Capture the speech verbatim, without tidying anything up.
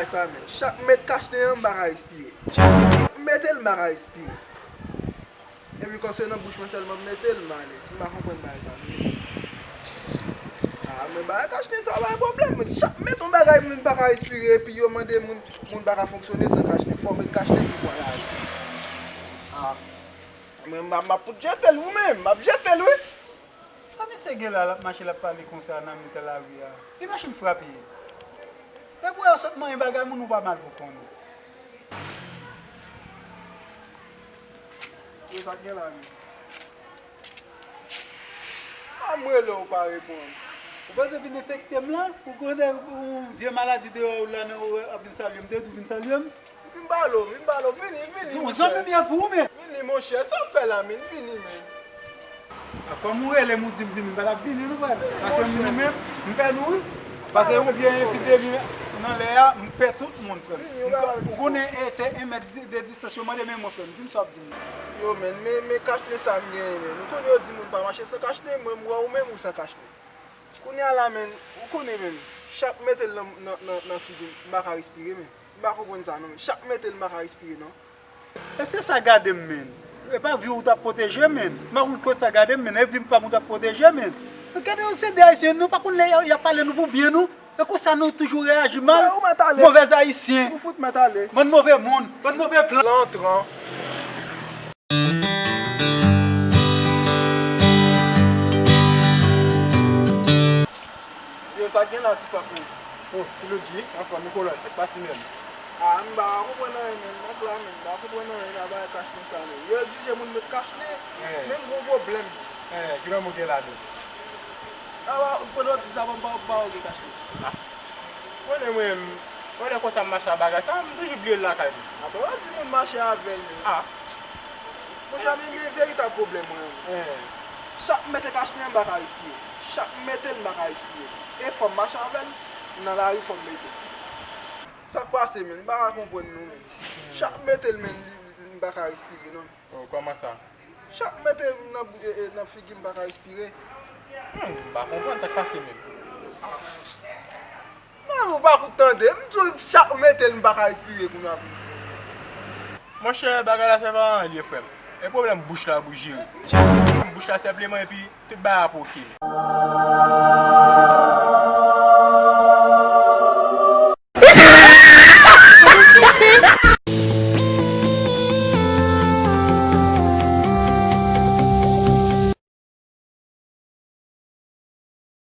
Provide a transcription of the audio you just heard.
Sa men, chak m met kachnen an, m pa ka respire. Chak m mete l, m pa ka respire. Epi kòm se nan bouch mwen sèlman m mete l, m alèz. M pa konprann bagay sa non, mesye. Ah, men bagay kachnen sa bay pwoblèm. Chak m met yon bagay, moun pa ka respire, epi yo mande moun, moun pa ka fonksyone san kachnen. Fò w met kachnen pou w pran lari. Ah, men m ap, m ap fout jete l wi menm, m ap jete l wi. Sa misye gen la, l ap mache, l ap pale konsa nan mitan lari a? Si machin frape, depi w wè yo sot manyen bagay moun, ou pa mal pou konnen. Yo, sa k gen la menm? A, m rele w, ou pa reponn. Ou bezwen vin enfekte m la? Ou konnen yon vye maladi deyò la, nan ou ap vin salye m, te di w vin salye m? Vin pale w, vin pale w, vini, vini, monchè. Zanmi m ye pou ou, men. Vini, monchè, sa w fè la, men, vini, men. A, kòm ou rele m, ou di m vini, m pa t ap vini, non, frè m. Paske nou menm, m pè nou, wi. Paske yon vye epidemi nan lè a, m pè tout moun, frè m. Ou konnen, e, se en mèt de, de distans yo mande, men mwen, frè m, di m sa w ap di m nan. Yo, men, men, men kachnen sa m genyen, men. Ou konnen yo di moun pa mache san kachnen, mwen, m wè ou menm, ou san kachnen. Kounye a la, men, ou konnen, men, chak m mete l nan, nan, nan, nan figi m, m pa ka respire, men. M pa konprann sa non, men. Chak m mete l, m pa ka respire non. E se sa gade m, men. E pa vi w t ap pwoteje, men. M pa konn kot sa gade m, men. E vi m pa m w t ap pwoteje, men. Gade yo, se de Ayisyen, nou pa konn lè y a, y a pale nou pou byen nou. E konsa nou toujou reyaji mal. Ou mèt ale. Movèz Ayisyen. Ou fout mèt ale. Bann move moun, bann move plan. Lantran. Yo, sa k gen la, ti pap, men? Oh, Siloudji, anfòm, wi, kolòn, sa k pase menm? Ah, m pa konprann anyen, men, nèg la, men, m pa konprann anyen nan bagay kachnen sa, men. Yo egjije moun met kachnen, eh, men m gon pwoblèm. Eh, kilè moun gen la, men? Ah, pandan w ap di sa, ban m ba w, ba w gen kachnen. Ah. Konnen mwen, konnen konsa m mache a bagay sa, m toujou bliye l lakay mwen. Apa yo di moun mache avè l, men? Ah. Monchè, men, men veritab pwoblèm mwen an. Eh. Chak m mete kachnen an, m pa ka respire. Chak m mete l, m pa ka respire. E fò m mache avè l, nan lari fò m mete l. Sa k pase, men? M pa ka konprann non, men. Chak m mete l, men, li, li, m pa ka respire non. Oh, kòman sa? Chak m mete nan bou-, e, e, nan figi m pa ka respire. Hmm, m pa konprann sa k pase menm. Ah. Non, ou pa fout tande. M di w chak m mete l m pa ka respire kounye a. Monchè, bagay la se pa anyen, frè m. E pwoblèm bouch la pou jere. Bouch la senpleman epi tout bagay ap oke.